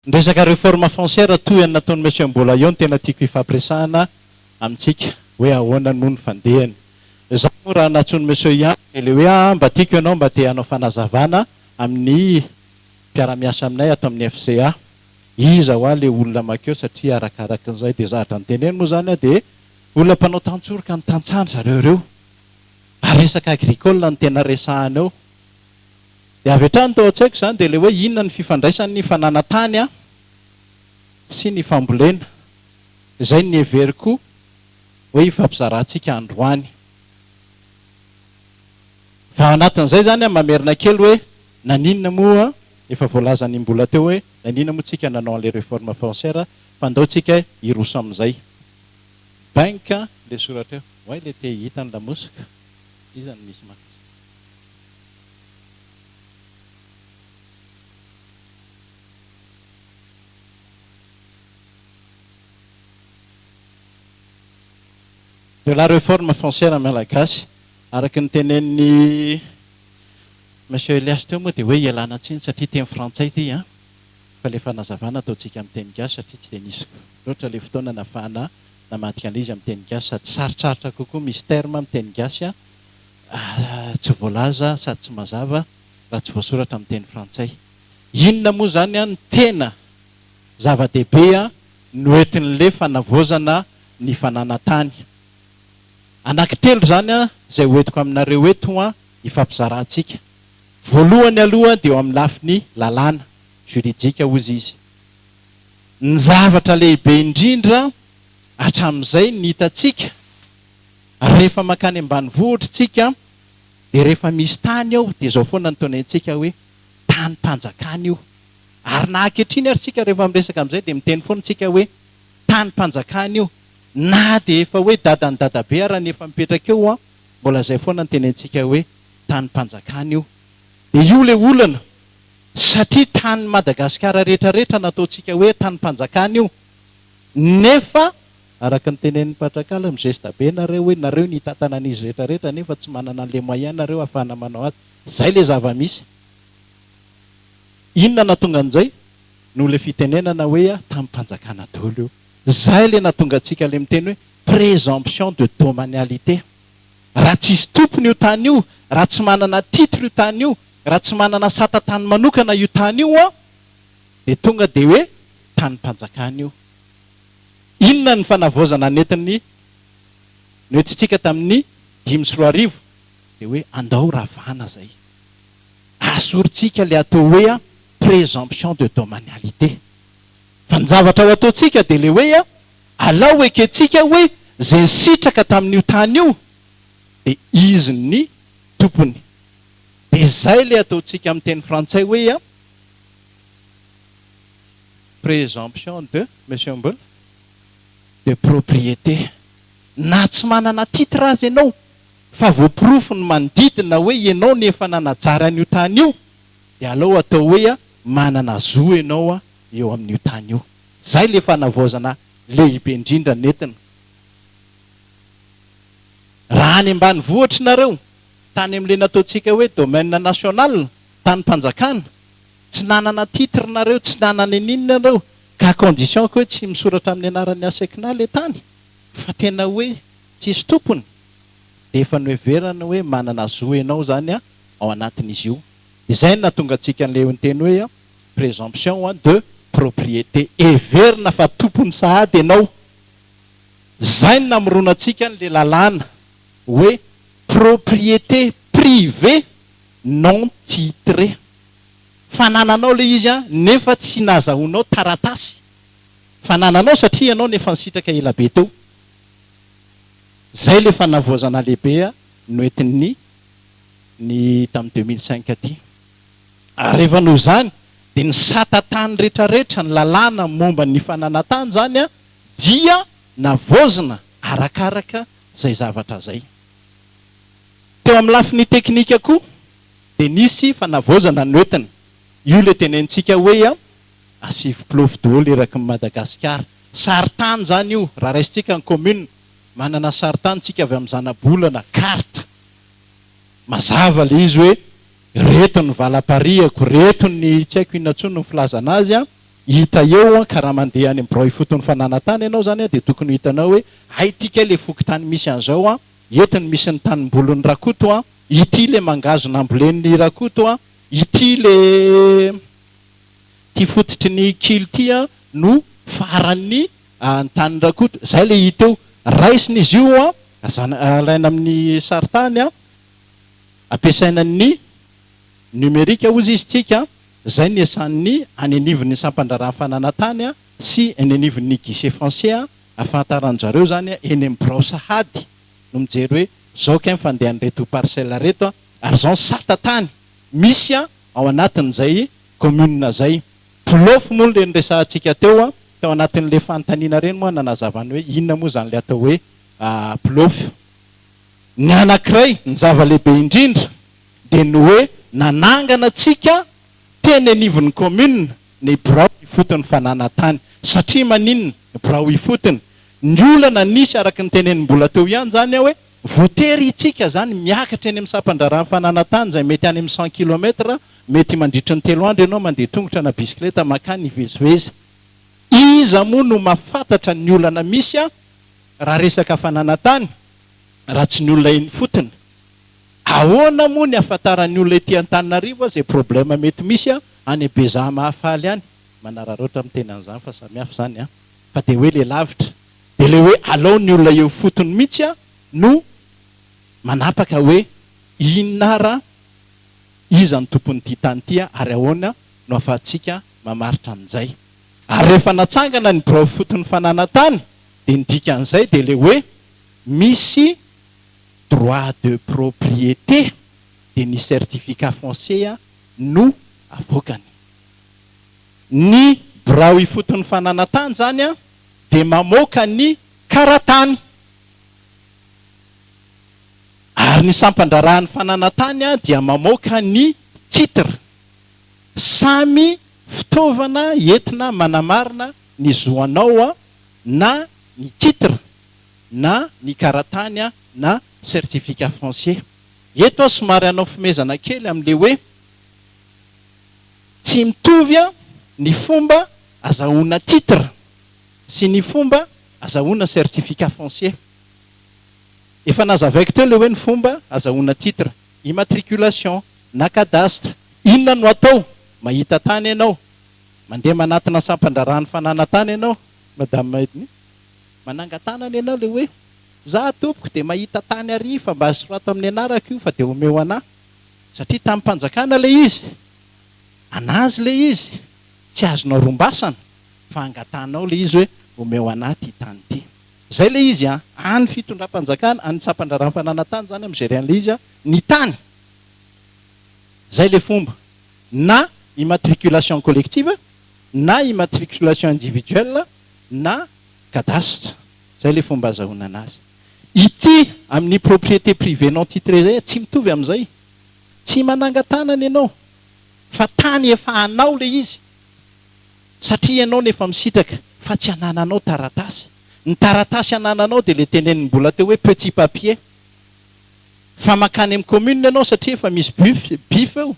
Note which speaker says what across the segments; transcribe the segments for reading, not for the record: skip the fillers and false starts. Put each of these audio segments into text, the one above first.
Speaker 1: Ny resaka réforme foncière toy ny nataon'i Monsieur Mbola eo no tena tiako hifampiresahana amintsika hoe ahoana no ny fandehany. Izaho moa raha nantsoin'i Monsieur ihany dia ilay hoe aa mba tiako ianao mba te hanao fanazavana amin'ny mpiara-miasa aminay ato amin'ny FCA. Iza hoa ilay olona mankeo satria arakarakin'izay dia zavatra noteneniny moa izany dia olona mpanao tantsoroka ny tantsaha ry zareo ireo. Ary resaka agricole no tena resahana eo. Dia avy hatrany tao an-tsaiko izany dia ilay hoe inona ny fifandraisan'ny fananan-tany sy ny fambolena. Izay no heveriko hoe hifampizarantsika androany. Fa ao anatin'izay izany aho mamerina kely hoe naninona moa, efa voalazan'i Mbola teo hoe naninona moa tsika nanao an'ilay réforme foncière fa ndao tsika hiroso amin'izay. Bank ilay soratra eo. Oay ilay te hahita ny lamosiko. Iza no misy maka. De la réforme foncière malagasy, araka ny tenenin'i Monsieur Elias teo moa dia hoe ialana tsiny satria teny frantsay ity an, fa ilay fanazavana ataontsika amin'ny teny gasy satria tsy dia nisy loatra ilay fotoana nahafahana namadika an'ilay izy amin'ny teny gasy sady sarotsarotra kokoa misy terme amin'ny teny gasy an, tsy voalaza sady tsy mazava raha tsy voasoratra amin'ny teny frantsay. Inona moa izany no tena zava-dehibe noentin'ilay fanavaozana ny fananan-tany? Anankitelo izany izay hoentiko aminareo eto hifampizarantsika. Voalohany aloha dia eo amin'ny lafiny lalàna, juridique hozy izy. Ny zavatra lehibe indrindra hatramin'izay ny hitantsika Rehefa mankany ambanivohitra tsika dia rehefa misy tany eo dia izao foana no tonentsika hoe tanim-panjakana io. Ary na ankehitriny ary tsika rehefa miresaka amin'izay dia miteny foana tsika hoe tanim-panjakana io. Na dia efa hoe dadan'i dadabe ara ny efa mipetraka eo an, mbola izay foana no tenentsika hoe tanim-panjakana io. Dia io ilay olana satria tanin'i Madagasikara rehetra rehetra nataontsika hoe tanim-panjakana io nefa Araka ny tenenin'i Patrakala, mizesta be nareo hoe nareo ny hitantana an'izy rehetra rehetra nefa tsy manana an'le moyen nareo ahafahana manao azy. Zay le zava-misy. Inona nahatonga an'izay? Noho le fitenenana hoe tamim-panjakana daholo io. Zay le nahatonga antsika le miteny hoe présomption de domanialité. Raha tsisy tompony io tany io, raha tsy manana titre io tany io, raha tsy manana sata tany manokana io tany io an, dia tonga dia hoe tanim-panjakana io. Inona ny fanavaozana nentin'ny noentintsika tamin'ny 2005? Dia hoe andao ravana izay. Asorintsika ilay atao hoe présomption de domanialité. Fa ny zavatra ho ataontsika dia ilay hoe alao ekentsika hoe izay nisitraka tamin'io tany io dia izy ny tompony. Dia izay ilay ataontsika amin'ny teny frantsay hoe Présomption de, Monsieur Mbola, de propriété. Na tsy manana titre aza ianao, fa voaporofo ny manodidina hoe ianao no efa nanajary an'io tany io, dia aleo atao hoe manana zo ianao eo amin'io tany io. Izay ilay fanavaozana lehibe indrindra nentina. Raha any ambanivohitra nareo, tany amin'ilay nataontsika hoe domaine national, tanim-panjakana, Tsy nanana titre nareo, tsy nanana ininona nareo, ka à condition que hoe tsy misoratra amin'ny anaran'ny ASECNA le tany, fa tena hoe tsisy tompony, dia efa noheverana hoe manana zo enao zany ao anatin'izy io. Izay no nahatonga antsika an'ilay niteny hoe présomption de propriété. Heverina fa tompony sahady enao. Izay no namoronantsika an'ilay lalàna hoe propriété privée non titrée. Fanananao ilay izy an, nefa tsy nazahoanao taratasy. Fanananao satria ianao no efa nisitraka ela be teo. Zay ilay fanavaozana lehibe noentin'ny ny tamin'ny 2005 aty. Ary rehefa noho izany dia ny sata tany retraretra, ny lalàna momba ny fananan-tany izany an, dia navaozina arakaraka izay zavatra izay. Teo amin'ny lafiny teknika koa dia nisy fanavaozana noentina. Io ilay tenenintsika hoe asivo plofy daholo eraky ny Madagasikara. Sarintany izany io, raha raisintsika ny commune, manana sarintany tsika avy amin'ny zanabolana, carte. Mazava ilay izy hoe ireto ny valam-parihako, ireto ny tsy haiko inona intsony ny filazana azy. Hita eo an, ka raha mandeha any amin'ny birao ifotony fananantany ianao izany an, dia tokony ho hitanao hoe hay ity kay ilay fokontany misy an'izao an, eto ny misy ny tanimbolin'i Rakoto an, ity ilay mangahazo nambolen'i Rakoto an, ity ilay ity fototry ny kily ity an no faran'ny ny tanin'i Rakoto. Izay ilay hita eo. Raisina izy io an, alaina amin'ny sarintany an, ampiasaina ny numérique hozy izy tsika, izay ny asan'ny any anivon'ny sampan-draharahan'ny fananantany sy eny anivon'ny guichet foncier ahafantaran-dry zareo izany eny amin'ny birao sahady no mijery hoe zao kay ny fandehan'ireto parcelle reto ary zao ny sata tany misy ao anatin'izay commune zay. Plofo moa le niresahantsika teo tao anatin'le fanontaniana reny moa nanazavany hoe inona moa zany le atao hoe plofo. Ny anankiray, ny zava-lehibe indrindra dia ny hoe nanangana antsika teny anivon'ny commune ny birao ifotony fananantany. Satria maninona? Birao ifotony. Ny olana nisy araka ny tenenin'i Mbola teo ihany izany hoe voatery itsika izany miakatra eny amin'ny sampan-draharahan'ny fananantany izay mety any amin'ny cent kilomètre, mety mandritry ny telo andro ianao mandeha tongotra na bisikileta mankany hivezivezy. Iza moa no mahafantatra ny olana misy raha resaka fananantany raha tsy ny olona eny ifotony? Ahoana moa ny ahafantaran'ny olona ety Antananarivo izay problème mety misy any Bezaha Mahafaly any? Manararaotra miteny an'izany fa samihafa izany an! Fa dia hoe le lavitra. Dia le hoe alao ny olona eo ifotony mihitsy no manapaka hoe inona ara, iza no tompon'ity tany ity ary ahoana no ahafahantsika mamaritra an'izay. Ary rehefa natsangana ny birao ifotony fananan-tany dia ny dikan'izay dia le hoe misy droit de propriété dia ny certificat foncier no avoakany. Ny birao ifoton'ny fananantany izany dia mamoaka ny karatany. Ary ny sampan-draharahan'ny fananantany dia mamoaka ny titre. Samy fitaovana entina manamarina ny zo anao na ny titre na ny karatany na certificat foncier. Eto aho somary hanao fimezana kely amin'ilay hoe tsy mitovy ny fomba azahoana titre sy ny fomba azahoana certificat foncier. Efa nazavaiko teo ilay hoe ny fomba azahoana titre, immatriculation na cadastre. Inona no atao? Mahita tany ianao, mandeha manatona sampan-draharahan'ny fananan-tany ianao, Madame Ednie. Manangan-tanana ianao ilay hoe, za tompoko dia mahita tany ary fa mba sorato amin'ny anarako io fa dia omeo anah. Satria tanim-panjakana ilay izy, an'azy ilay izy, tsy azonao rombasana fa angatahanao ilay izy hoe omeo anah ity tany ity. Izay ilay izy an, any fitondram-panjakana, any sampan-draharaham-pananan-tany izany mi-gérer an'ilay izy an, ny tany. Izay ilay fomba. Na immatriculation collective, na immatriculation individuelle, na cadastre. Zay le fomba azahoana anazy. Ity amin'ny propriété privée non titrée zay tsy mitovy amin'izay. Tsy mananga-tanana ianao fa tany efa anao le izy satria ianao no efa misitraka fa tsy anananao taratasy. Ny taratasy anananao dia le tenenin'i Mbola teo hoe petit papier. Fa mankany amin'ny commune ianao satria efa misy buf, bif eo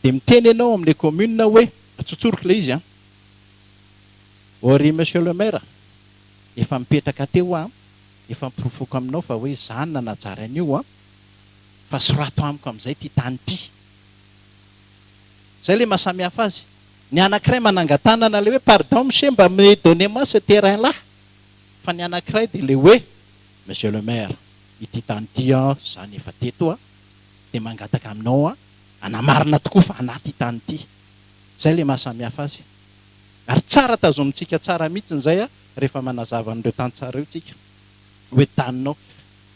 Speaker 1: dia miteny ianao amin'le commune hoe, atsotsoriko le izy an. Ô ry Monsieur le Maire, efa mipetraka teo aho, efa porofoko aminao fa hoe za no nanajary an'io an, fa sorato amiko amin'izay ity tany ity. Zay le mahasamihafa azy. Ny anankiray manangan-tanana le hoe pardon monsieur mba me donnez moi ce terrain là, fa ny anankiray dia le hoe Monsieur le Maire, ity tany ity an, za no efa teto an, dia mangataka aminao an, hanamarina tokoa fa anah ity tany ity. Zay le mahasamihafa azy. Ary tsara tazomintsika tsara mihitsiny izay rehefa manazava an'ireo tantsaha ireo tsika hoe taninao.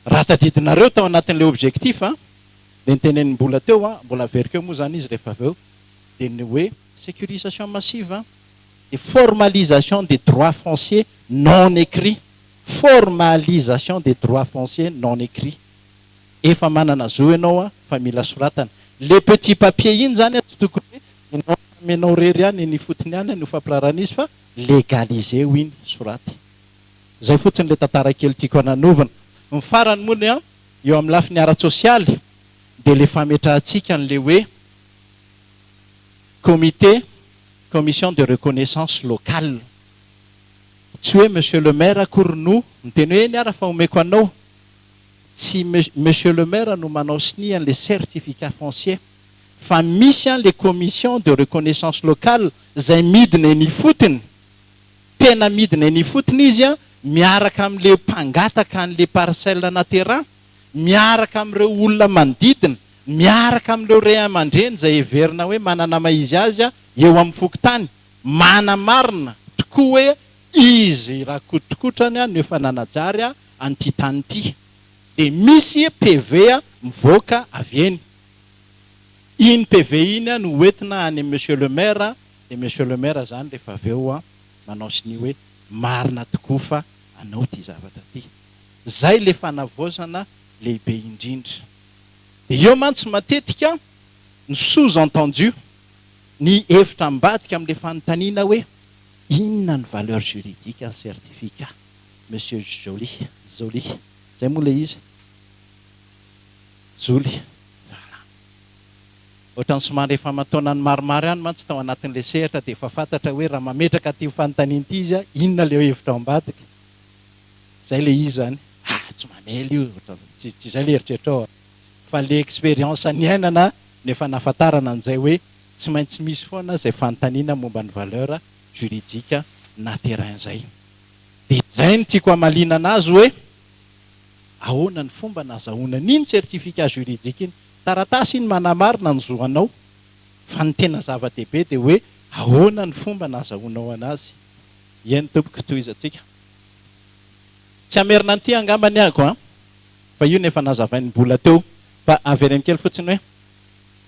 Speaker 1: Raha tadidinareo tao anatin'ilay objectif dia notenenin'i Mbola teo, mbola averiko eo moa izany izy rehefa avy eo, dia ny hoe sécurisation massive dia formalisation des droits fonciers non écrits, formalisation des droits fonciers non écrits. Efa manana zo ianao fa mila soratana. Le petit papier iny izany tsy tokony hoe ianao samy ianao irery ihany eny ifotony ihany no fampirarana izy fa legaliser-o iny, soraty. Izay fotsiny ilay tantara kely tiako hananovana. Ny farany moa ny eo amin'ny lafiny ara-tsosialy dia ilay fametrahantsika an'ilay hoe comité. commission de reconnaissance locale. Tsy hoe monsieur le maire akory no miteny hoe eny ara fa omeko anao. Tsy monsieur le maire no manao sonia an'le certificat foncier fa misy an le commission de reconnaissance locale zay midina eny ifotony, tena midina eny ifotony izy an, miaraka amin'le mpangataka an'le parcelle na terrain, miaraka amin'ireo olona manodidina, miaraka amin'ireo ray aman-dreny izay heverina hoe manana maha izy azy eo amin'ny fokontany, manamarina tokoa hoe izy Rakotokotrany no efa nanajary an'ity tany ity. Dia misy PV mivoaka avy eny. Iny PV iny no hoentina any amin'i Monsieur le Maire, dia Monsieur le Maire izany rehefa avy eo manao sonia hoe marina tokoa fa anao ity zavatra ity. Zay le fanavaozana lehibe indrindra. De eo mantsy matetika ny sous entendu, ny hevitra ambadika amle fanontaniana hoe inona ny valeur juridique ny certificat Monsieur Joly, Joly, zay moa le izy? Joly, voilà. Ohatran'ny somary efa aman-taonany maromaro ihany mantsy tao anatin'le sehatra de efa fantatra hoe raha mametraka ity fanontaniana ity izy inona le hevitra ao ambadika. Zay le izy zany, ah tsy mamely io, ohatran'izay, tsy izay le eritreritrao a, fa le expérience niainana no efa nahafantarana an'izay hoe tsy maintsy misy foana zay fanontaniana momba ny valeur juridique na terrain zay. De izay no tiako hamaliana anazy hoe ahoana ny fomba nazahoana an'iny certificat juridique iny, taratasy iny manamarina ny zo anao fa ny tena zava-dehibe de hoe ahoana ny fomba nazahoanao anazy. Eny tompoko, tohizantsika. Tsy hamerina an'ity angamba ny ako an! Fa io no efa nazavain'i Mbola teo. Fa avereno kely fotsiny hoe,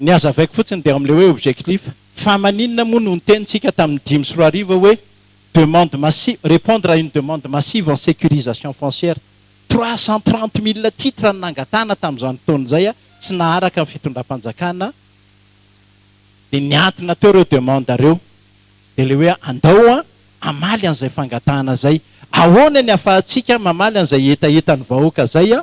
Speaker 1: ny hazavaiko fotsiny dia ao amin'ilay hoe objectif. Fa maninona moa no niteny tsika tamin'ny 2005 hoe demande massive, répondre à une demande massive en sécurisation foncière. 330 000 titres no nangatahana tamin'izany fotoana izay, tsy naharaka ny fitondram-panjakana, dia niantona teo ireo demande ireo. Dia ilay hoe andao an, hamaly an'izay fangatahana izay. Ahoana ny ahafahantsika mamaly an'izay hetahetan'ny vahoaka izay an?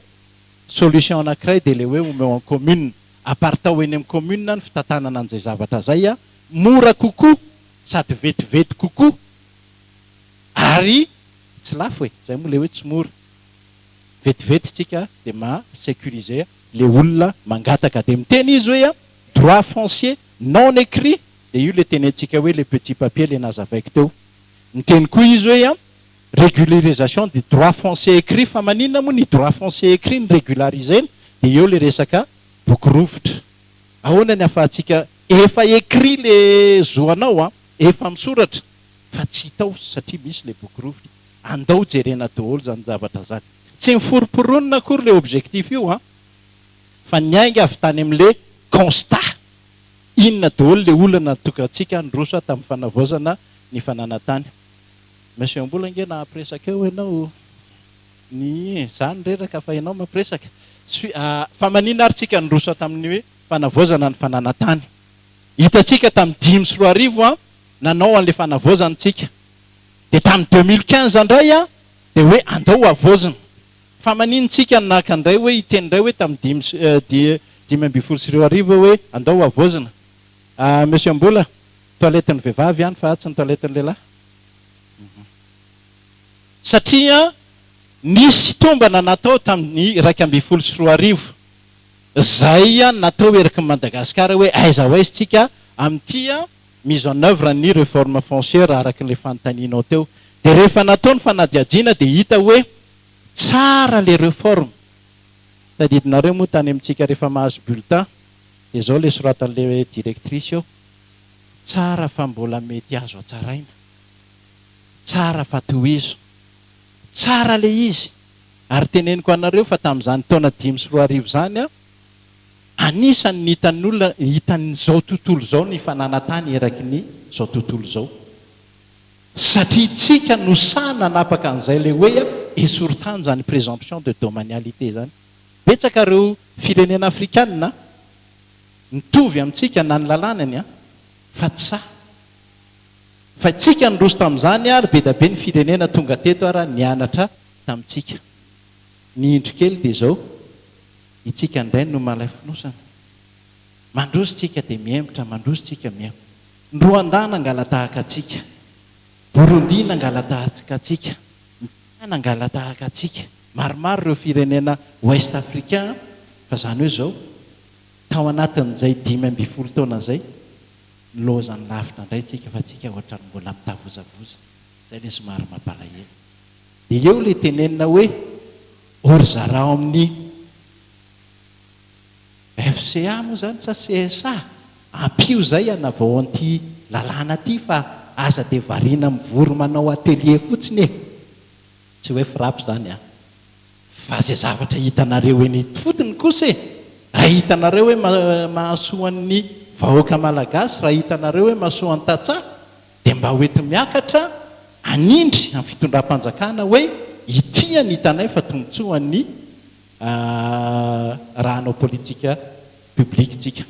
Speaker 1: Solution anankiray dia ilay hoe omeo an'ny commune. Aparitao eny amin'ny commune ny fitantanana an'izay zavatra izay an, mora kokoa sady vetivety kokoa ary tsy lafo e, izay moa ilay hoe tsy mora. Vetivety tsika dia ma sécuriser ilay olona mangataka. Dia miteny izy hoe droit foncier non écrit. Dia io ilay tenentsika hoe le petit papier ilay nazavaiko teo. Niteny koa izy hoe an, régularisation du droit foncier écrit, fa maninona moa ny droit foncier écrit no régulariser-na? Dia eo ilay resaka boky rovitra. Ahoana ny ahafahantsika, efa écrit le zo anao an, efa misoratra, fa tsy hita ao satria misy ilay boky rovitra. Andao jerena daholo izany zavatra izany. Tsy miforomporonina akory ilay objectif io an, fa niainga avy tany amin'ilay constat. Inona daholo le olana nitokantsika niroso tamin'ny fanavaozana ny fananantany? Monsieur Mbola ange nahampiresaka eo ianao ny za nireraka fa ianao mampiresaka. Fa maninona ary tsika niroso tamin'ny hoe fanavaozana ny fananantany? Hitantsika tamin'ny 2005 an nanao an'le fanavaozana tsika. Dia tamin'ny 2015 indray an dia hoe andao havaozina. Fa maninona tsika no naka indray hoe hiteny indray hoe tamin'ny dimy sy 2015 hoe andao havaozina? Monsieur Mbola, toilette ny vehivavy ihany fa tsy ny toilette ny lehilahy. Satria nisy tombana natao tamin'ny 2011 izay natao eraky ny Madagasikara hoe aiza ho aiza tsika amin'ity mise en oeuvre ny reforme foncière araka ilay fanontanianao teo. Dia rehefa natao ny fanadihadiana dia hita hoe tsara ilay reforme. Tadidinareo moa tany amintsika rehefa mahazo bulletin dia izao ilay soratan'ilay directrice eo, tsara fa mbola mety azo hatsaraina, tsara fa tohizo. Tsara ilay izy. Ary teneniko anareo fa tamin'izany taona 2005 izany aho, anisan'ny hitan'olona, hitan'izao tontolo izao ny fananan-tany eraky ny izao tontolo izao. Satria tsika no sahy nanapaka an'izay ilay hoe esory tany izany présomption de domanialité izany. Betsaka ireo firenena afrikana mitovy amintsika na ny lalànany fa tsy sahy. Fa tsika niroso tamin'izany ary be da be ny firenena tonga teto ary nianatra tamintsika. Ny indro kely dia izao, itsika indray no malay fonosana. Mandroso tsika dia mihemotra, mandroso tsika mihemotra. Ny Rwanda nangala-tahaka antsika, Burundi nangala-tahaka antsika, ny Kenya nangala-tahaka antsika, maromaro ireo firenena ouest africain fa izany hoe izao, tao anatin'izay 15 taona izay, nilaozany lavitra indray tsika fa tsika ohatran'ny mbola mitavozavoza, izay ilay somary mampalahelo. Dia eo ilay tenenina hoe ô ry zarao amin'ny FCA moa izany sa CSA? Ampio izay hanavao an'ity lalàna ity fa aza dia variana mivory manao atelier fotsiny e! Tsy hoe frappe izany an! Fa izay zavatra hitanareo eny ifotony kosa e! Raha hitanareo hoe mahasoa an'ny vahoaka malagasy, raha hitanareo hoe mahasoa an'ny tantsaha dia mba ho enti-miakatra hanindry amin'ny fitondram-panjakana hoe ity ny hitanay fa tombontsoa an'ny raha hanao politika publique tsika.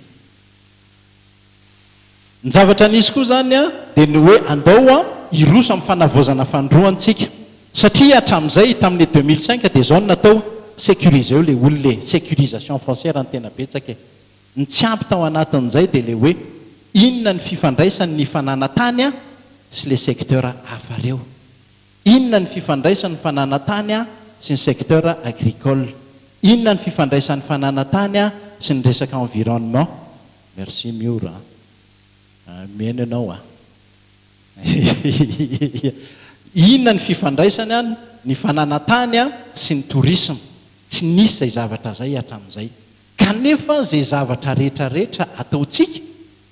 Speaker 1: Ny zavatra nisy koa izany dia ny hoe andao hiroso amin'ny fanavaozana fanindroany tsika. Satria hatramin'izay, tamin'ny 2005 dia izao no natao, sécuriseo ilay olona e, sécurisation foncière no tena betsaka e. Ny tsy ampy tao anatin'izay dia ilay hoe inona ny fifandraisan'ny fananan-tany sy ilay secteur hafa ireo. Inona ny fifandraisan'ny fananan-tany sy ny secteur agricole? Inona ny fifandraisan'ny fananan-tany sy ny resaka environnement? Merci Miora a! Mihaino ianao a! Inona ny fifandraisany ny fananan-tany sy ny tourisme? Tsy nisy izay zavatra izay hatramin'izay. Kanefa izay zavatra rehetra rehetra ataontsika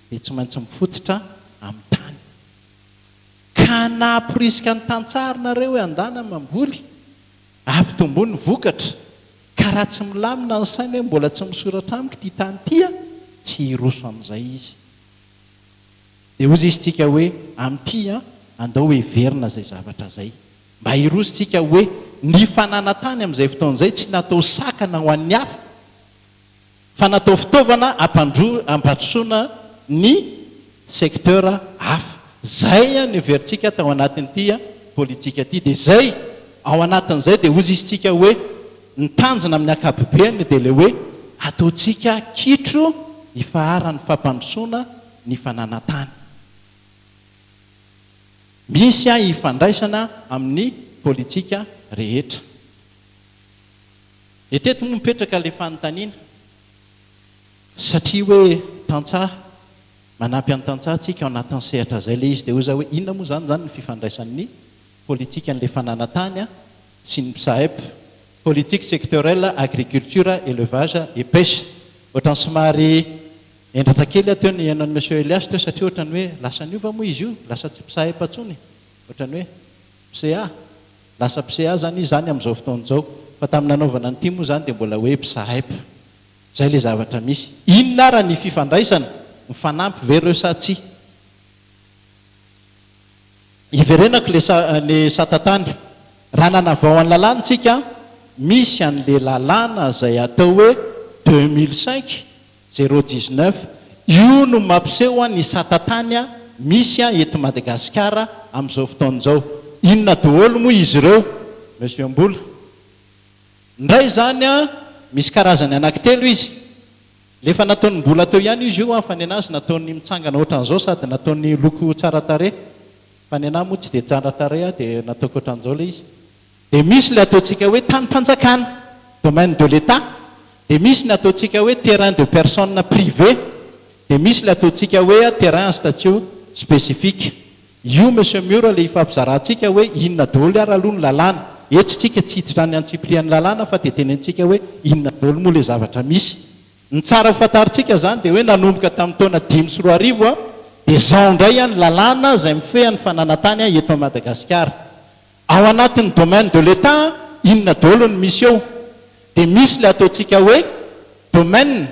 Speaker 1: dia tsy maintsy mifototra amin'ny tany. Ka na hamporisika ny tantsaha ary nareo hoe andana mamboly, ampitomboy ny vokatra, ka raha tsy milamina ny sainy hoe mbola tsy misoratra amiko ity tany ity an, tsy hiroso amin'izay izy. Dia hozy izy tsika hoe amin'ity an, andao heverina izay zavatra izay. Mba hiroso tsika hoe ny fananan-tany amin'izay fotoana izay tsy natao sakana ho an'ny hafa, Fa natao fitaovana hampandrosoana ny secteur hafa. Zay no heverintsika tao anatin'ity politika ity. Dia zay, ao anatin'izay dia hozy izy tsika hoe ny tanjona amin'ny ankapobeny dia ilay hoe ataontsika kitro ifaharan'ny fampandrosoana ny fananan-tany. Misy ifandraisana amin'ny politika rehetra. Dia teto moa mipetraka ilay fanontaniana, satria hoe tantsaha, manampy an'ny tantsaha tsika ao anatin'ny sehatra izay ilay izy, dia hoy izaho hoe inona moa izany izany ny fifandraisan'ny politikan'ilay fananan-tany sy ny PSAEP, Politique Sectorielle Agriculture, Élevage et Pêche. Ohatran'ny somary hendratra kely aho teo nihaino an'i Monsieur Elias teo satria ohatran'ny hoe lasa niova moa izy io, lasa tsy PSAEP intsony, ohatran'ny hoe PSEA. Lasa PSEA zany izy zany amin'izao fotoana izao, fa tamin'ny nanaovana an'ity moa zany dia mbola hoe PSAEP. Zay ilay zavatra misy. Inona ara ny fifandraisana? Mifanampy ve ireo sa tsia? Hiverenako le sa le sata-tany. Raha nanavao an'ny lalàna tsika, misy an'le lalàna izay atao hoe 2005 Zéro dix neuf, Io no mampiseho ny sata-tany misy eto Madagasikara amin'izao fotoana izao. Inona daholo moa izy ireo, Monsieur Mbola? Indray izany misy karazany anankitelo izy. Ilay efa nataon'i Mbola teo ihany izy io fa ny an'azy nataony mitsangana ohatran'izao sady nataony loko tsara tarehy. Fa ny an'ahy moa tsy dia tsara tarehy dia nataoko ohatran'izao ilay izy. Dia misy ilay ataontsika hoe tanim-panjakana, domaine de l'Etat, dia misy ny ataontsika hoe terrain de personne privée, dia misy ilay ataontsika hoe terrain à statut spécifique. Io Monsieur Miora ilay ifampizarantsika hoe inona daholo ary aloha ny lalàna. Eto isika tsy hiditra any antsipirian'ny lalàna fa dia tenentsika hoe inona daholo moa ilay zavatra misy. Ny tsara ho fantarintsika izany dia hoe nanomboka tamin'ny taona 2005 dia izao indray ny lalàna izay mifehy ny fananan-tany eto Madagasikara. Ao anatin'ny domaine de l'Etat inona daholo no misy eo? Dia misy ilay ataontsika hoe domaine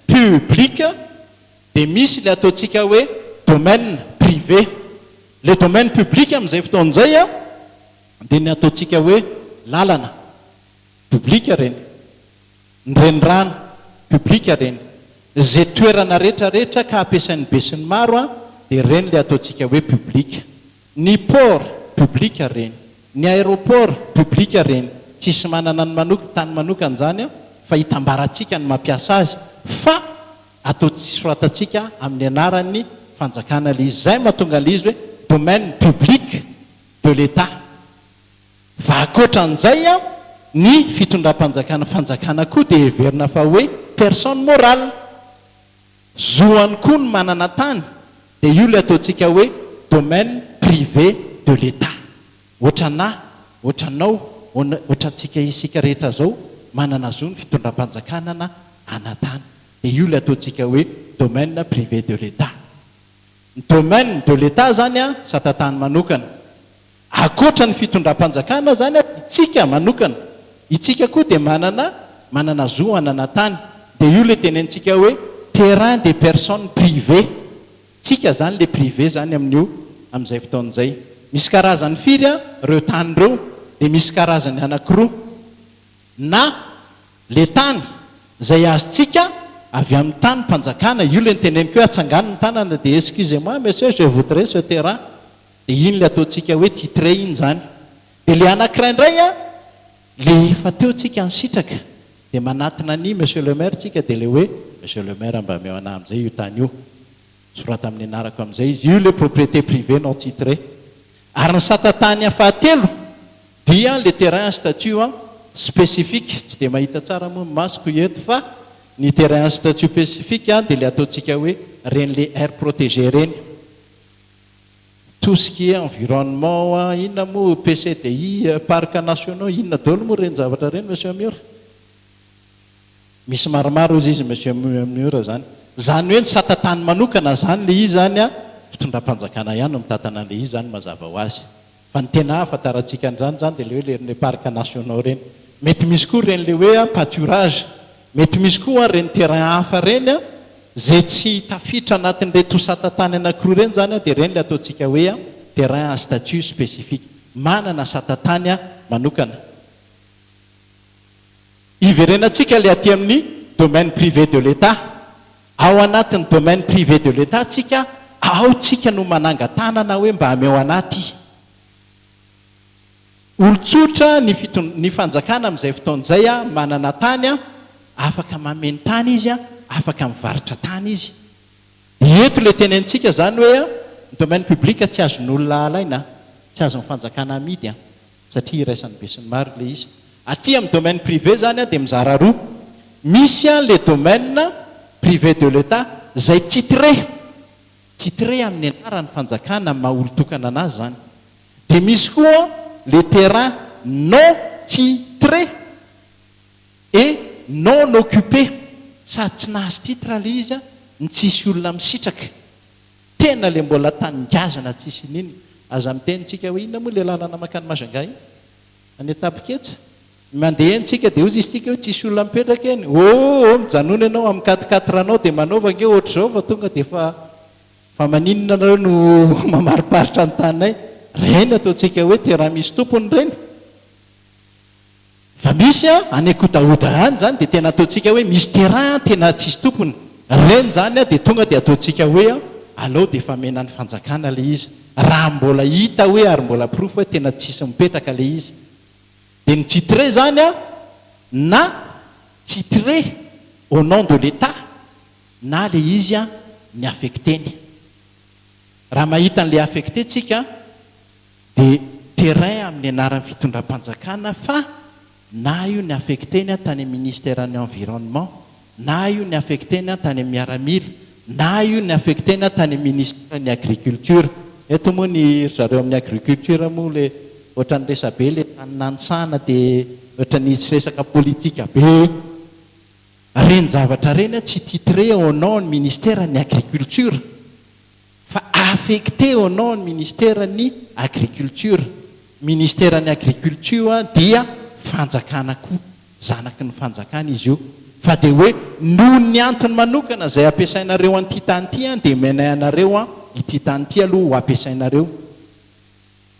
Speaker 1: public dia misy ilay ataontsika hoe domaine privé. Ilay domaine public amin'izay fotoana izay dia ny ataontsika hoe lalana, public ireny, ny renirano, public ireny, izay toerana rehetra rehetra ka ampiasain'ny besinimaro dia ireny ilay ataontsika hoe public. Ny port, public reny. Ny aéroport, public reny. Tsisy manana ny manok, tany manokana izany an, fa itambarantsika ny mampiasa azy, fa atao tsy soratantsika amin'ny anaran'ny fanjakana ilay izy. Izay mahatonga an'ilay izy hoe domaine public de l'Etat. Fa ankoatran'izay ny fitondram-panjakana fanjakana koa dia heverina fa hoe personne morale. Zoany koa ny manana tany dia io ilay ataontsika hoe domaine privé de l'Etat. Ohatran'ahy, ohatranao, ohatrantsika isika rehetra zao manana zo ny fitondram-panjakana na ana-tany. Dia io ilay ataontsika hoe domaine privé de l'Etat. Ny domaine de l'Etat zany an, sata-tany manokana. Ankoatra ny fitondram-panjakana zany an, itsika manokana, itsika koa dia manana manana zo hanana tany. Dia io ilay tenenintsika hoe terrain des personnes privées. Tsika zany le privé zany amin'io amin'izay fotoana izay. Misy karazany firy an reo tany reo? Dia misy karazany anakiroa. Na le tany izay azontsika avy amin'ny tany mpanjakana, io le noteneniko hoe atsangano ny tanana dia excusez-moi monsieur je voudrais ce terrain, dia iny le ataontsika hoe titré iny zany. Dia le anakiray indray an, le efa teo tsika nisitraka dia manatona an'i monsieur le maire tsika dia le hoe monsieur le maire mba ameo anah amin'izay io tany io, soraty amin'ny anarako amin'izay izy, io le propriété privée non titrée. Ary ny sata tany fahatelo dia le terrain à statut spécifique, tsy dia mahita tsara moa ny masoko eto fa ny terrain à statut spécifique dia le ataontsika hoe reny le aire protégée reny. Tout ce qui est environnement, inona moa PCDI, parcs nationaux, inona daholo moa ireny zavatra ireny monsieur Miora? Misy maromaro hozy izy monsieur Miora zany. Zany hoe ny sata tany manokana zany le izy zany an, fitondram-panjakana ihany no mitantana an'le izy zany mazava ho azy. Fa ny tena ahafantarantsika an'izany zany dia le hoe le parcs nationaux ireny. Mety misy koa ireny le hoe pâturage. Mety misy koa ireny terrain hafa ireny izay tsy tafiditra anatin'ireto sata tany anankiroa ireny zany dia ireny le ataontsika hoe terrain à statut spécifique. Manana sata tany manokana. Hiverenantsika le aty amin'ny domaine privé de l'Etat. Ao anatin'ny domaine privé de l'Etat tsika, ao tsika no mananga-tanana hoe mba ameo anah ty. Olon-tsotra ny fiton-, ny fanjakana amin'izay fotoana izay manana tany, afaka mameno tany izy, afaka mivarotra tany izy. Eto le tenenintsika izany hoe ny domaine public tsy azon'olona alaina, tsy azon'ny fanjakana amidy satria iraisan'ny besinimaro le izy. Aty amin'ny domaine privé izany dia mizara roa. Misy le domaine privé de l'Etat izay titré, titré amin'ny anaran'ny fanjakana amin'ny maha olon-tokana anazy izany. Dia misy koa le terrain non titré et non occupé, sady tsy nahazo titre le izy no tsisy olona misitraka. Tena le mbola tany ngazana tsisy inin. Aza miteny tsika hoe inona moa le lalana mankany Majunga iny? Any Antapiketsa? Mandeha eny tsika dia hozy izy tsika hoe tsisy olona mipetraka eny. Oh oh mijanona ianao amin'ny quatre quatre anao dia manaova ange ohatr'izao fa tonga dia efa fa maninona nareo no mamariparitra ny taninay? Ireny ataontsika hoe terrain misy tompony ireny. Fa misy an, any Ankodahoda any izany dia tena ataontsika hoe misy terrain tena tsisy tompony. Ireny izany an dia tonga dia ataontsika hoe an, aleo dia efa omena ny fanjakana ilay izy. Raha mbola hita hoe ary mbola porofo hoe tena tsisy mipetraka ilay izy. Dia ny titré izany an, na titré au nom de l'Etat na ilay izy an ny affecté-ny. Raha mahita an'ilay affecté tsika dia terrain amin'ny anaran'ny fitondram-panjakana fa na io ny affecté-ny tany amin'ny ministeran'ny environnement, na io ny affecté-ny tany amin'ny miaramila, na io ny affecté-ny tany amin'ny ministeran'ny agriculture. Eto moa ny ry zareo amin'ny agriculture moa le ohatran'ny resabe le tany nanisana dia ohatran'ny hisy resaka politika be. Reny zavatra reny tsy titré au nom ny ministeran'ny agriculture fa affecté au nom ny ministeran'ny agriculture. Ministeran'ny agriculture dia fanjakana koa, zanaky ny fanjakana izy io. Fa dia hoe noho ny antony manokana izay ampiasainareo an'ity tany ity dia omenay anareo ity tany ity aloha ho ampiasainareo.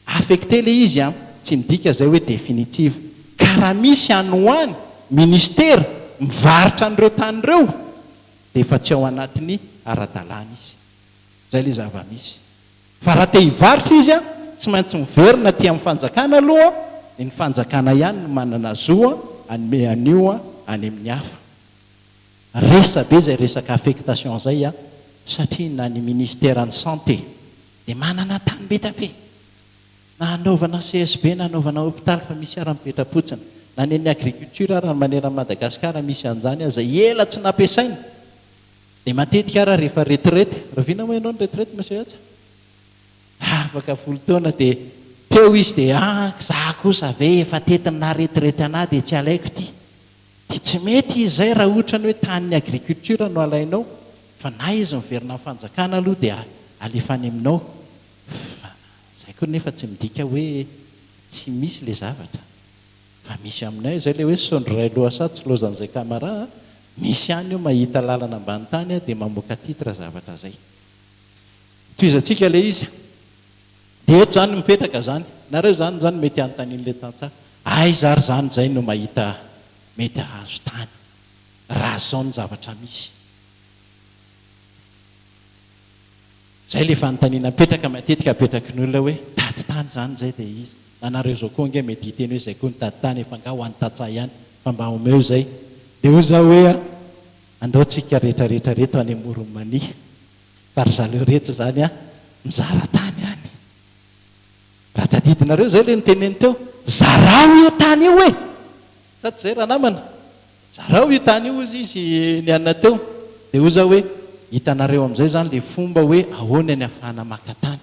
Speaker 1: Affecté le izy an, tsy midika zay hoe définitive. Ka raha misy any ho any ministera mivarotra an'ireo tany ireo dia efa tsy ao anatin'ny ara-dalàna izy. Zay le zava-misy. Fa raha te hivarotra izy an, tsy maintsy miverina aty amin'ny fanjakana aloha, dia ny fanjakana ihany no manana zo hanome an'io any amin'ny hafa. Resa be zay resaka affectation zay an. Satria na ny ministeran'ny santé dia manana tany be da be. Na hanaovana CSB na hanaovana hopitaly fa misy ara mipetra-potsiny. Na ny an'ny agriculture ara manerana an'i Madagasikara misy an'izany aza ela tsy nampiasaina. Dia matetika ara rehefa retraite, rahoviana moa ianao no retraite Monsieur Haja? Afaka 10 taona dia teo izy dia ah za kosa ve efa tetin'ny naha retraite anah dia tsy alaiko ity. Dia tsy mety izy izay raha ohatra ny hoe tanin'ny agriculture no alainao fa na izy miverina amin'ny fanjakana aloha dia alefa any aminao fa izay koa nefa tsy midika hoe tsy misy ilay zavatra fa misy aminay izay ilay hoe sondro iray lohasaha tsy lozan'izay camara a, misy ihany io mahita lalana ambany tany a dia mamoaka titre zavatra izay. Tohizantsika ilay izy. Dia eto izany mipetraka izany. Nareo izany izany mety hanontanian'ilay tantsaha, aiza ary izany izay no mahita mety hahazo tany raha izao ny zavatra misy? Izay ilay fanontaniana mipetraka matetika apetraky ny olona hoe, mitady tany izany izay dia iza? Na nareo izao koa ange mety hiteny hoe izay koa nitady tany efa angaha ho an'ny tantsaha ihany fa mba omeo izay. Dia hoy izaho hoe, andao tsika rehetra rehetra reto any Amoron'i Mania. Fa ry zareo reto zany an, mizara tany any. Raha tadidinareo zay le niteneny teo, zarao io tany io e! Sa tsy zay ranamana? Zarao io tany io hozy izy nianina teo. Dia hoy za hoe, hitanareo amin'izay zany le fomba hoe ahoana ny ahafahana maka tany.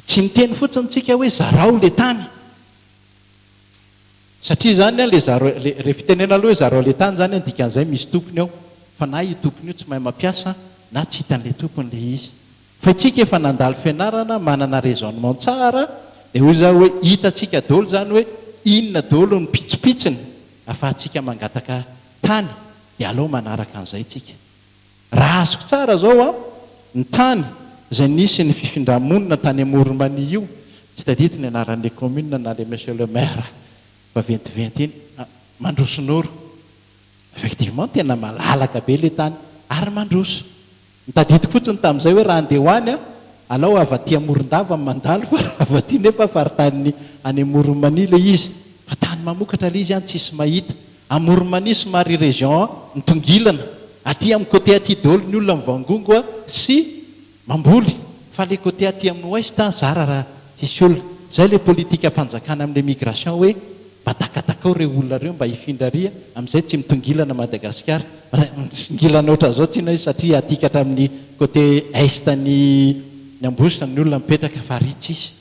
Speaker 1: Tsy miteny fotsiny tsika hoe zarao le tany. Satria izany an, le zareo, le, re fitenena aloha hoe zareo le tany izany an, dikan'izay misy tompony ao, fa na io tompony io tsy mahay mampiasa na tsy hitan'le tompony le izy. Fa itsika efa nandalo fianarana, manana raisonnement tsara, dia hoy za hoe hitantsika daholo izany hoe inona daholo ny pitsopitsony afahantsika mangataka tany, dia aleo manaraka an'izay tsika. Raha azoko tsara zao an, ny tany izay nisy ny fifindra-monina tany Amoron'i-Mania io, tsy tadidy ny anaran'ilay commune na ilay monsieur le maire vaventiventy iny, Mandrosonoro. Effectivement tena malalaka be ilay tany ary mandroso. Ny tadidiko fotsiny tamin'izay hoe raha handeha ho any an, alao avy aty Morondava no mandalo fa raha avy aty nefa faritany any Amoron'i-Mania ilay izy. Fa tany mamokatra ilay izy an, tsisy mahita. Amoron'i-Mania somary région mitongilana, aty amin'ny côté aty daholo ny olona mivangongo sy mamboly fa le côté aty amin'ny ouest zara raha tsisy olona. Zay le politikam-panjakana amin'le migration hoe mba dakatakao reo olona reo mba hifindra ary amin'izay tsy mitongilana Madagasikara. Mitongilana ohatran'izao tsinona izy satria aty ka hatramin'ny côté est ny Ambositra ny olona mipetraka fa ary tsisy.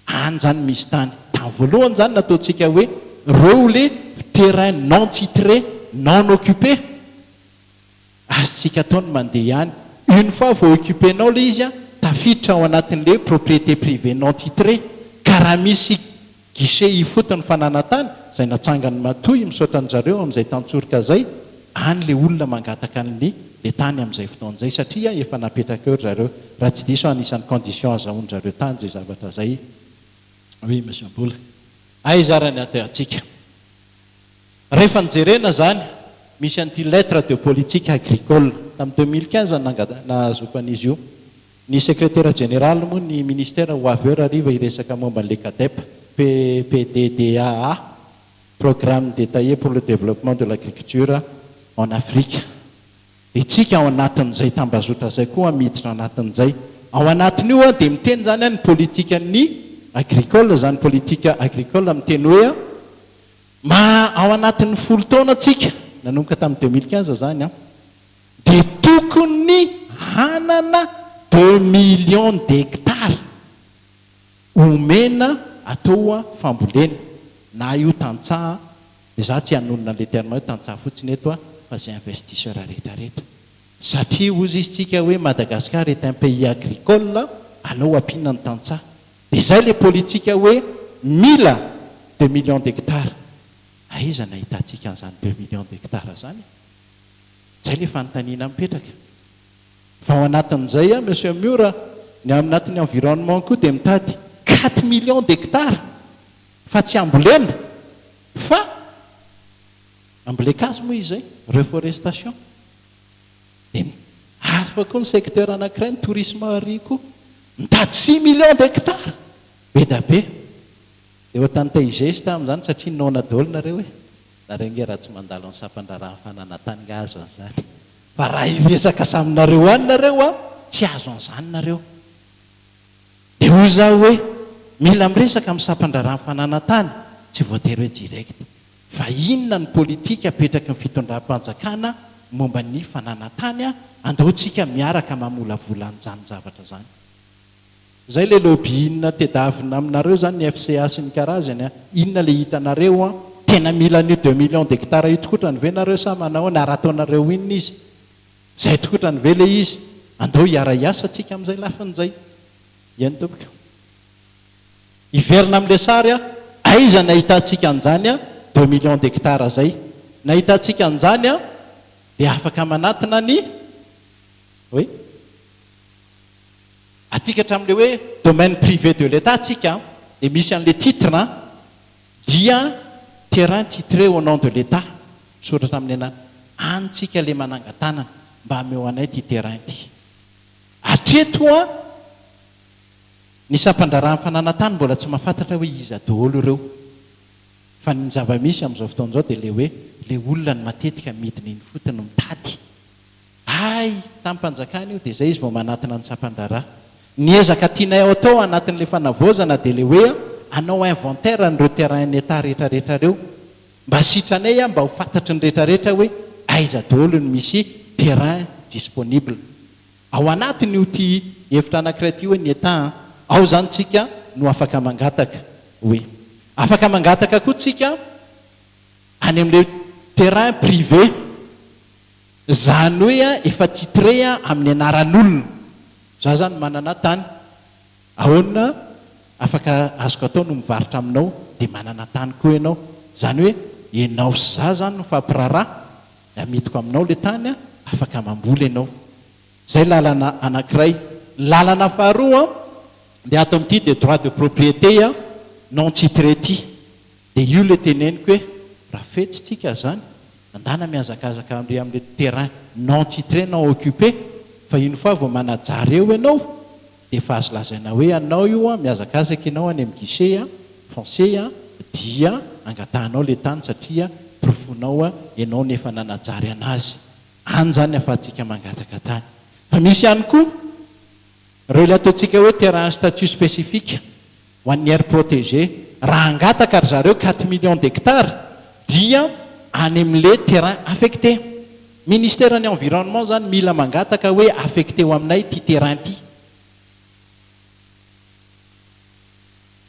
Speaker 1: Any zany misy tany. Tamin'ny voalohany zany nataontsika hoe reo le terrain non titré, non occupé, azontsika atao ny mandeha any. Une fois vao occupé-nao le izy an, tafiditra ao anatin'le propriété privée non titré. Ka raha misy guichet ifotony fananan-tany, izay natsangan'ny Matoy, misaotra an-dry zareo amin'izay tantsoroka izay, any le olona mangataka an'le le tany amin'izay fotoana izay satria efa napetraka eo ry zareo, raha tsy diso aho anisan'ny condition azahoan-dry zareo tany izay zavatra izay, oui monsieur Mbola. Aiza ary ny ateantsika? Rehefa nojerena izany, misy an'ity lettre de politique agricole, tamin'ny 2015 no nahazoako an'izy io, ny secrétaire général moa ny ministère ho avy eo rahariva hiresaka momba an'le CADEP, PPDDAA, Programme détaillé pour le développement de l'agriculture en Afrique. Dia tsika ao anatin'izay tambazotra izay koa miditra anatin'izay. Ao anatin'io dia miteny izany ny politikan'ny agricole izany politique agricole miteny hoe ma ao anatin'ny 10 taona tsika, nanomboka tamin'ny 2015 izany an, dia tokony hanana 2 millions d'hectares omena atao fambolena, na io tantsaha, dia za tsy hanonona an'ilay terme hoe tantsaha fotsiny eto fa izay investisseur rehetra rehetra. Satria hozy izy tsika hoe Madagascar est un pays agricole, alao ampiana ny tantsaha. Dia izay ilay politika hoe mila 2 millions d'hectares. Aiza no ahitantsika an'izany 2 millions d'hectares izany? Izay ilay fanontaniana mipetraka. Fa ao anatin'izay, Monsieur Miora, ny ao anatin'ny environnement koa dia mitady 4 millions d'hectares fa tsy ambolena fa ambolen-kazo moa izy izay, reforestation. Dia hafa koa ny secteur anankiray, ny tourisme ary koa mitady 6 millions d'hectares, be da be. Dia ohatran'ny te hi-geste amin'izany satria noana daholo nareo e. Nareo nge raha tsy mandalo ny sampan-draharahan'ny fananantany nga azo an'izany. Fa raha hiresaka samy nareo any nareo an, tsy azo an'izany nareo. Dia hoy izaho hoe, mila miresaka amin'ny sampan-draharahan'ny fananan-tany, tsy voatery hoe direct. Fa inona ny politika apetraky ny fitondram-panjakana momba ny fananan-tany, andao tsika miaraka mamolavola an'izany zavatra izany. Zay le lobby inona tedavina aminareo zany ny FCA sy ny karazany a! Inona le hitanareo an? Tena mila an'io deux millions d'hectares io tokotrany ve nareo sa manahoana ary ataonareo inona izy? Zay tokotrany ve le izy? Andao hiara hiasa tsika amin'izay lafiny zay. Eny tompoko. Hiverina amin'le sary a! Aiza ny ahitantsika an'izany a deux millions d'hectares zay? Ny ahitantsika an'izany a dia afaka manatona ny oui. Atika hatramin'ilay hoe domaine privé de l'Etat tsika dia misy an'ilay titre an, dia terrain titré au nom de l'Etat, misoratra amin'ny anarana, any tsika ilay manangan-tanana mba ameo anay ity terrain ity. Hatreto an, ny sampan-draharahan'ny fananan-tany mbola tsy mahafantatra hoe iza daholo ireo. Fa ny zava-misy amin'izao fotoana izao dia ilay hoe ilay olona no matetika midina eny ifotony mitady. Hay, tamim-panjakana io dia izay izy vao manatona ny sampan-draharaha. Ny ezaka tianay atao anatin'ilay fanavaozana dia ilay hoe hanao inventaire an'ireo terrain-n'ny Etat rehetrarehetra ireo. Mba sitranay mba ho fantatry ny rehetrarehetra hoe aiza daholo no misy terrain disponible. Ao anatin'io ity hevitra anankiray ity hoe ny Etat an, ao izany tsika no afaka mangataka hoe. Afaka mangataka koa tsika any amin'ilay terrain privé. Zany hoe efa titré amin'ny anaran'olona. Za zany manana tany. Ahoana afaka azoko atao no mivarotra aminao dia manana tany koa ianao. Zany hoe ianao sy za zany mifampiraharaha dia amidiko aminao le tany afaka mamboly ianao. Zay lalana anakiray. Ny lalana faharoa dia ato amin'ity dia droit de propriété non titré ity. Dia io le teneniko hoe raha fetsy tsika zany, andana mihazakazaka amle amle terrain non titré non occupé fa une fois vao manajary eo ianao dia efa azo lazaina hoe anao io an, mihazakazaka ianao any amin'ny guichet an, foncier an, dia angatahanao le tany satria porofonao an ianao no efa nanajary anazy. Any zany afahantsika mangataka tany. Fa misy ihany koa ireo ilay ataontsika hoe terrain à statut spécifique. Ho an'ny aire protégée, raha hangataka ry zareo quatre millions d'hectares dia any amin'le terrain affecté. Ministère ny environnement zany mila mangataka hoe affecté-o aminay ity terrain ity.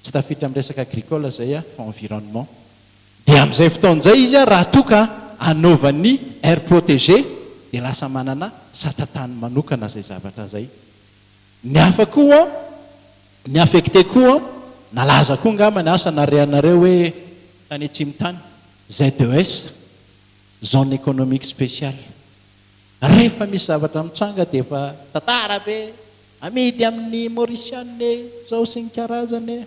Speaker 1: Tsy tafiditra amin'ny resaka agricole zay fa environnement. Dia amin'izay fotoana izay izy raha toa ka anaovany aire protégée dia lasa manana sata tany manokana izay zavatra izay. Ny hafa koa, ny affecté koa, nalaza koa angamba ny asa narehanareo hoe tany atsimo tany, ZES, zone économique spéciale. Rehefa misy zavatra mitranga dia efa tantara be, amidy amin'ny Mauritiana e, zao sy ny karazany e.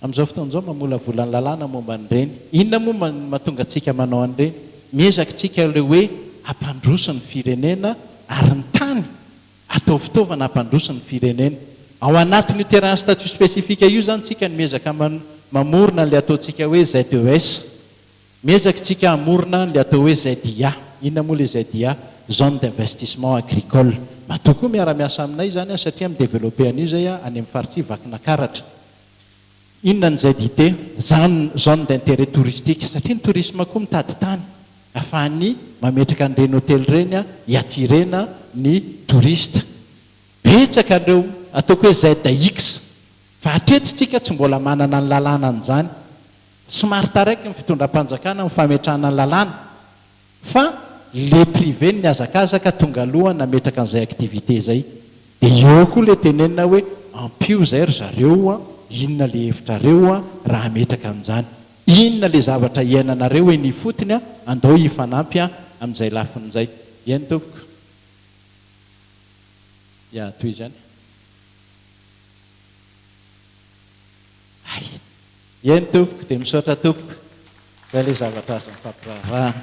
Speaker 1: Amin'izao fotoana izao mamolavola ny lalàna momba an'ireny. Inona moa no mahatonga antsika manao an'ireny? Miezaka isika ilay hoe hampandroso ny firenena ary ny tany atao fitaovana hampandroso ny firenena. Ao anatin'io terrain statut spécifique io izany isika no miezaka mamorona an'ilay ataontsika hoe ZES. Miezaka isika hamorona an'ilay atao hoe ZIA. Inona moa ilay ZIA? Zone d'investissement agricole. Matoa koa miara-miasa aminay izany satria mi-developper an'io izay any amin'ny faritr'i Vakinakaratra. Inona ny ZIT? Zone zone d'intérêt touristique. Satria ny tourisme koa mitady tany ahafahany mametraka an'ireny hotely ireny hi-attirer-na ny touriste. Betsaka ireo ataoko hoe ZX. Fa hatreto isika tsy mbola manana ny lalàna an'izany. Somary taraiky ny fitondram-panjakana amin'ny fametrahana ny lalàna fa le privé no nihazakazaka tonga aloha nametraka an'izay activité izay. Dia eo koa le tenenina hoe ampio izay ry zareo a, inona le hevitrareo a raha hametraka an'izany. Inona le zavatra iainanareo eny ifotony a, andao hifanampy a amin'izay lafiny izay. Eny tompoko. Ya, tohizo ihany. Hay. Eny tompoko, dia misaotra tompoko. Izay ilay zavatra azo nifampiraharahana.